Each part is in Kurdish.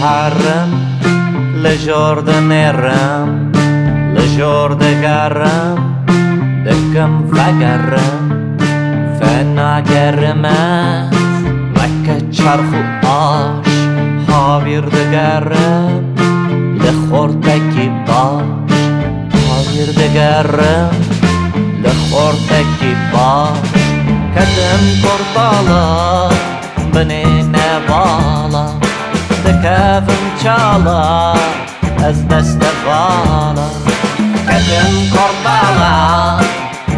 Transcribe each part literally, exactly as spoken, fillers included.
Herim, li jor dinêrim, li jor digerim, dikim vegerim, fena gerim ez, weke çerx û aş, hawîr digerim, li xortekî baş, hawîr digerim, li xortekî baş, ketim kortala. Binê nebala, dikevim çala, ez destevala. Ketim kortala,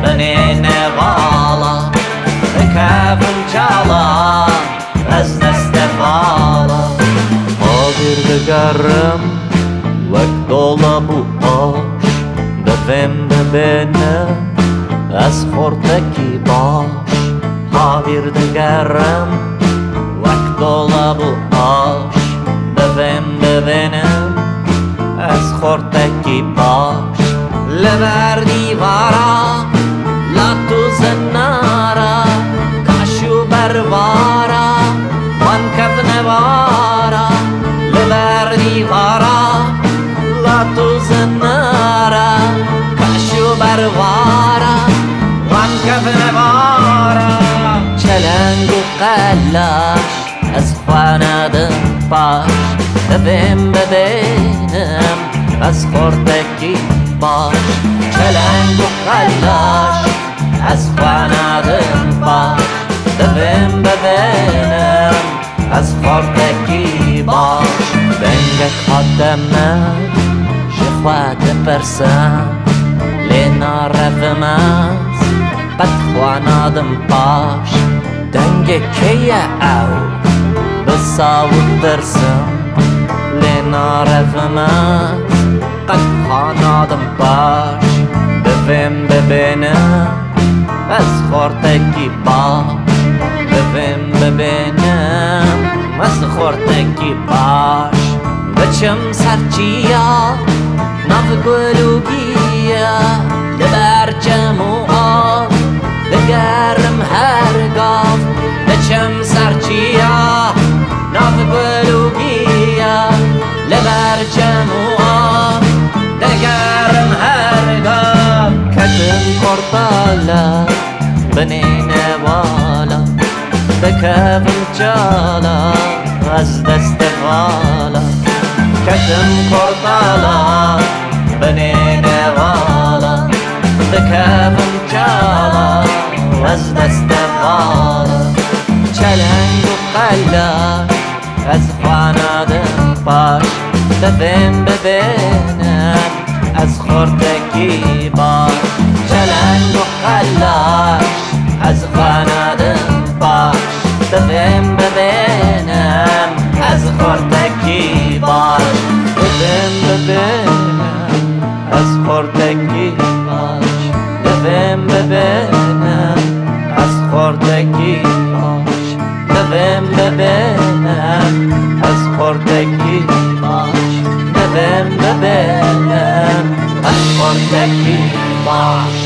binê nebala, dikevim çala, ez destevala. Hawîr digerim, wek dolab û aş, divêm bibênim, ez xortekî baş. Hawîr digerim, wek dolab û aş, divêm bibênim, ez xortekî baş. Li ber dîvara, lat û zinara, kaş û bervara, wan kevne vara, li ber dîvara, lat û zinara, kaş û bervara, wan kevne vara. Çeleng û qelaş, ez xwe nadim paş, divêm bibênim, ez xortekî baş. Çeleng û qelaş, ez xwe nadim paş, divêm bibênim, ez xortekî baş. Dengek hate min, ji xwe dipirsim, lê narevim ez, qet xwe nadim paş. Dengê kê ye ew? Bi saw û tirsim, lê narevim ez, qet xwe nadim paş. Divêm bibênim, ez xortekî baş, divêm bibênim, ez xortekî baş. Diçim ser çiya, nav gul û giya, li ber çem û av, digerim her gav. Diçim ser çiya, nav gul û giya, li ber çem û av, digerim her gav. Ketim kortala, binê nebala, dikevim çala, ez destevala. Ketim kortala, binê nebala, dikevim çala, ez destevala. Çeleng û qelaş, ez xwe nadim paş, divêm bibênim, ez xortekî baş. Çeleng û qelaş, ez xwe nadim paş, divêm bibênim, ez xortekî baş. Divêm bibênim, ez xortekî baş, divêm bibênim, ez xortekî baş. Divêm bibênim, ez xortekî baş. Divêm bibênim, ez xortekî baş.